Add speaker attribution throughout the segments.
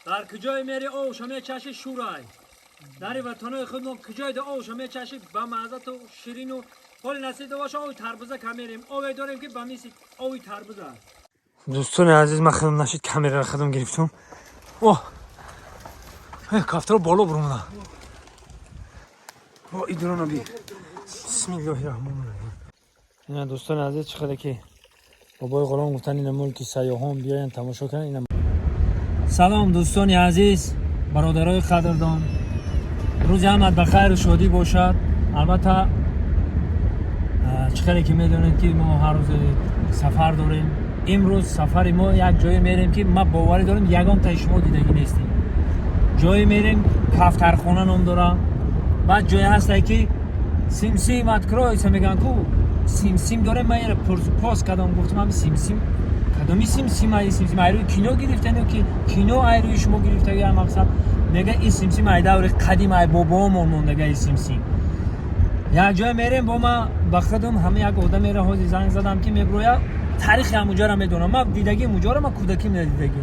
Speaker 1: Дар куҷое мери, овша мечаши, шӯрай. Дари ватанои худ мо куҷое да овша мечаши, ба маззату ширину. Ҳоли насиб боша, ови тарбуза камерем. Ове дорем, ки ба мисли ови тарбуза. Дӯстони азиз, ман худам нашид, камераро худам гирифтум. О, кафтаро боло бурумда. О, идрона би. Бисмиллоҳи раҳмони раҳим. Ина, дӯстони азиз, чӣ қадар ки бобои ғулом гуфтан, ина мулки сайёҳон, биёянд, тамошо кунанд. Ина, салом, дӯстони азиз, бародарои қадрдон, рӯзи ҳамат ба хайру шодӣ бошад. Албатта, чӣ қадаре ки медонед, ки мо ҳар рӯз сафар дорем. Имрӯз сафари мо як ҷое мерем, ки ман боварӣ дорам, ягон таи шумо дидагӣ нестем. Ҷое мерем, Кафтархона ном дорам. Баъд ҷое ҳасте, ки «Симсим откройся» мегӯянд ку, симсим дорем. Ман ера пос кардам, гуфтам: ҳами симсим кадоми симсим? Ай симсим айрӯи кино гирифтан ё ки кино айрӯи шумо гирифтаги? Мақсад, мега, ин симсим ай даври қадим, ай бобоомон мондага и симсим. Як ҷое мерем, бо ма ба худам ҳама як одамеро ҳозир занг задам, ки меброя, таърихи ҳамуҷаро медонам. Ман дидагӣ муҷаро, ман кӯдаким надидагӣ,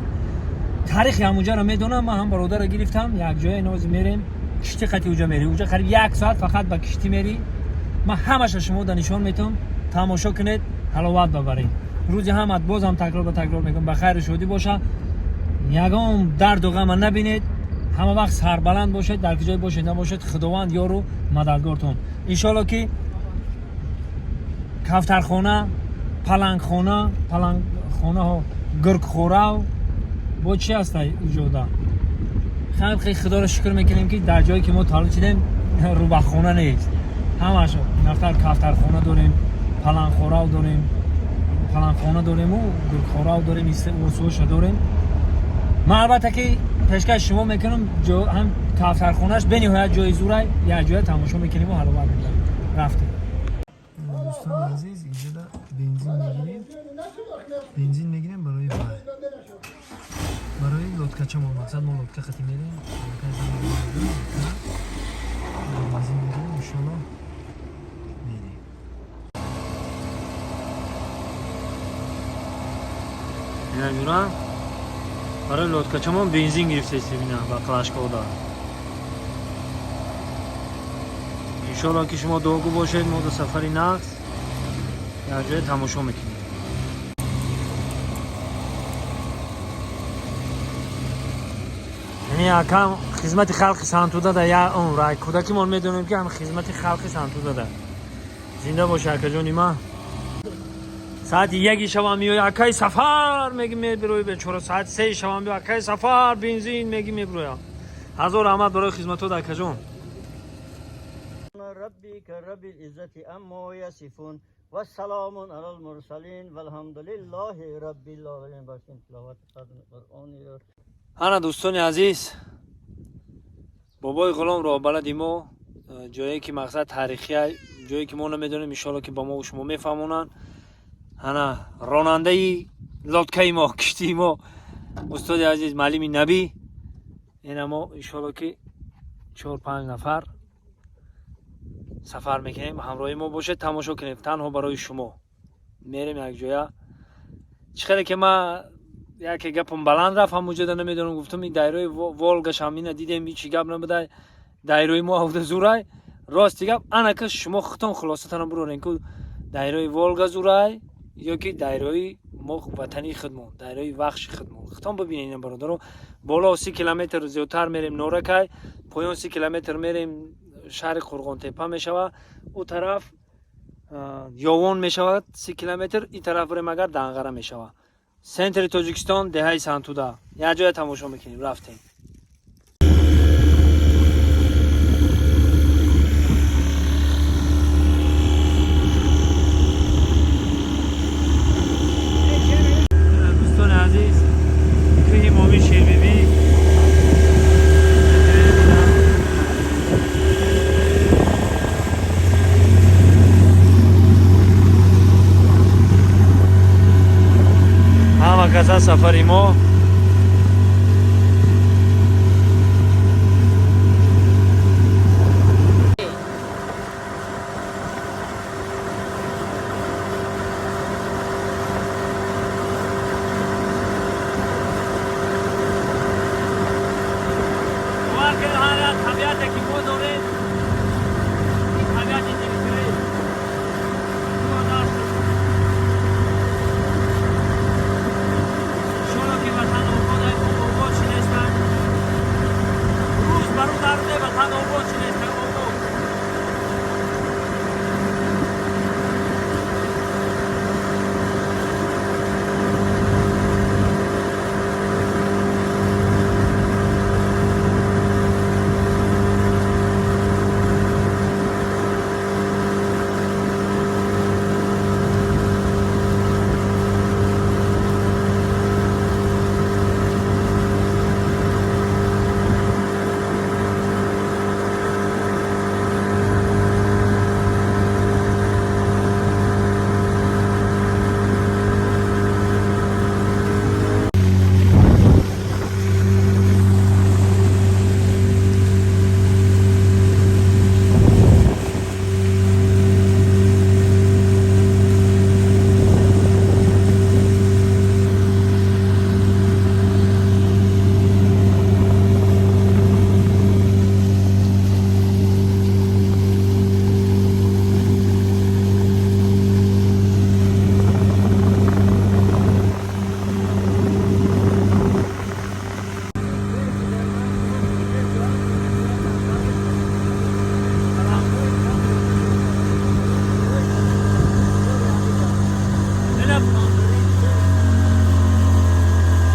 Speaker 1: таърихи ҳамуҷаро медонам. Ман ҳам бародарро гирифтам, як ҷое нози мерем, киштӣ қати уҷа мери. Уҷа қариб як соат фақат ба киштӣ мери. Ман ҳамаша шумо да нишон метавам, тамошо кунед, ҳаловат бабаред. Рӯзи ҳамат, бозам такрор ба такрор мекунам, ба хайру шодӣ боша, ягон дарду ғама набинед, ҳама вақт сарбаланд бошед, дар куҷое бошед набошед, Худованд ёру мададгортон. Иншоалло, ки кафтархона, палангхона, палангхонаҳо, гургхӯрав, бо чи ҳастай уҷода. Хеле Худоро шукр мекунем, ки дар ҷое ки мо таваллуд шудем, рӯбахона нест. Ҳамаш нафтар кафтархона дорем, палангхорав дорем, палангхона дорему гургхорав дорем, урсуша дорем. Ман, албатта, ки пешкаш шумо мекунам, ҳам кафтархонаш бениҳоят ҷои зурай. Як ҷоя тамошо мекунему ҳаловат мебарем. Рафтем. Дӯстони азиз, инҷода бензин мегирем, бензин мегирем барои вай, барои лодкачамо. Мақсад, мо лодка хати мерем, бензин мегирем, иншолло, мерем. Ина, барои лодкачамон бензин гирифтестем. Ина, ба клашкода. Иншолло, ки шумо дуогӯ бошед, мо до сафари нақс як ҷое тамошо мекунем. Яъне якам хизмати халқи Сантуда да як умр ай кӯдакимон медонем, ки ҳам хизмати халқи Сантуда да. Зинда боша, акаҷони ман. Соати 1 шавам меои, акай Сафар меги, мебирои. Бечора, соати 3 шавам биё, акай Сафар, бензин меги, мебироям. Ҳазор раҳмат барои хизматот, акаҷон.
Speaker 2: ربك رب العزة عما يصفون والسلام على المرسلين والحمد لله رب العالمين. باشین تلاوت قرآن.
Speaker 1: Ҳана, дӯстони азиз, бобои ғулом роҳбалади мо, ҷое ки мақсад таърихия, ҷое ки мо намедонем, иншоалло, ки ба мо шумо мефаҳмонанд. Ҳана, ронандаи лодкаи мо, киштии мо, устоди азиз, маълими набӣ. Ина, мо, иншоалло, ки чор панҷ нафар сафар мекунем. Ҳамроҳи мо бошед, тамошо кунем. Танҳо барои шумо мерем якҷоя. Чӣ хеле ки ма яке гапам баланд рафт ҳамуҷода, намедонам, гуфтам, ин дайрои Волгашам ина дидем, ҳичи гап набуда, дайрои мо авда зурай. Рости гап, анака шумо худтон хулосатана бурорен, ку дайрои Волга зурай ё ки дайрои мо, ватании худмон, дайрои вахши худмон. Худтон бибинед. Ина, бародаро, боло 30 километр зиёдтар мерем, Норакай, поён 30 километр мерем, шаҳри Қурғонтепа мешава, ӯ тараф Ёвон мешавад 30 километр, ин тараф бурем агар, Данғара мешава. Центри Тоҷикистон, деҳаи Сантуда. Як ҷоя тамошо мекунем. Рафтем. Дӯстони азиз, кӯҳи Моми Шербибӣ. Ҳама каса сафари мо. Табиате ки мо дорем, ин табиати дилфиреб. Иншолло ки ватан обод, обод шинестан. Рӯз ба рӯз дар рӯзе ватан обод шинестан, обод.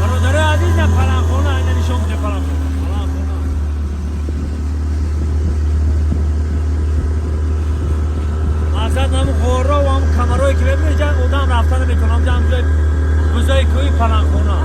Speaker 1: Бародарои азиз, на паланхона, ина нишон биде паланхона. Паланхона. Мақсад ҳамун ғорро ва ҳамун камарое ки мебинед, ҷа одам рафта наметавонад. Ҳамҷа ҳамҷои бузои кӯҳи паланхона.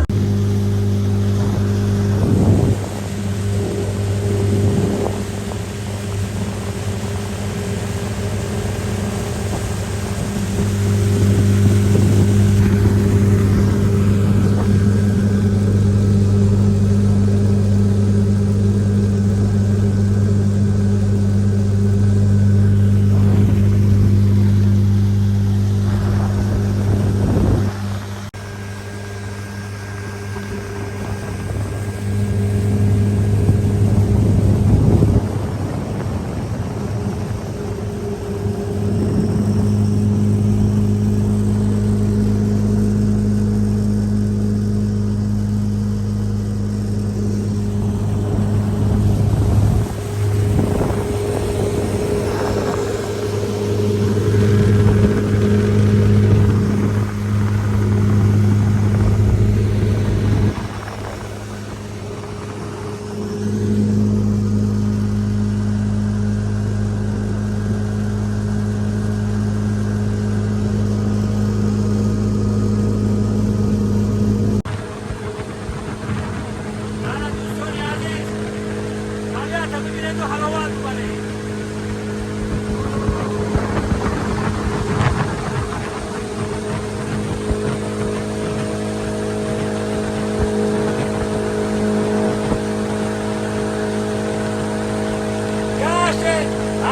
Speaker 1: Ана, дӯстони азиз, табиата бибинеду ҳаловат бубаред. Гаште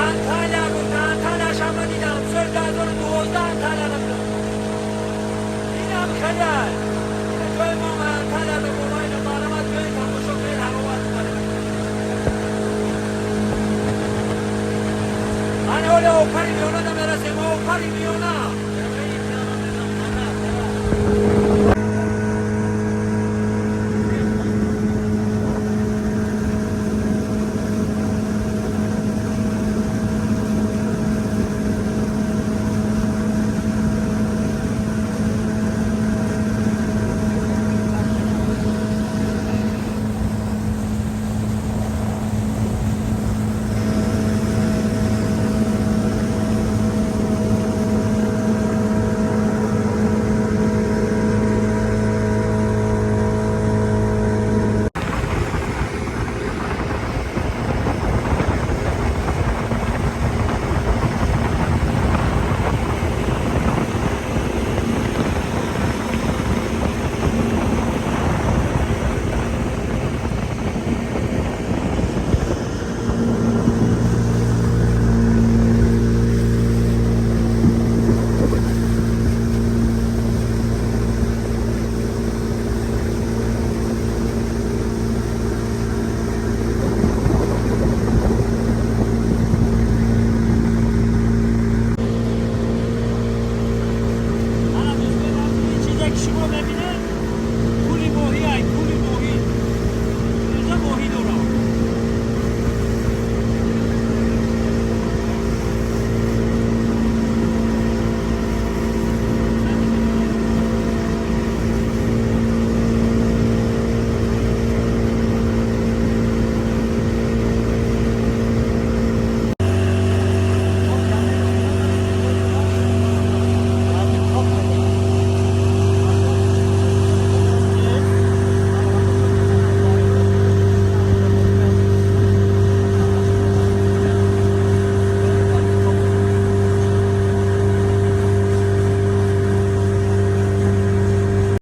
Speaker 1: Анталия гуфта, Анталия шама дидам, соли 2012 Анталия рафтам. Дидам хеле. Ина ҷои мо Анталия ба болои марҳамат биёед, тамошо кунед, ҳаловат бубаред. Ана ҳоли Опари Миёна мерасем, Опари Миёна.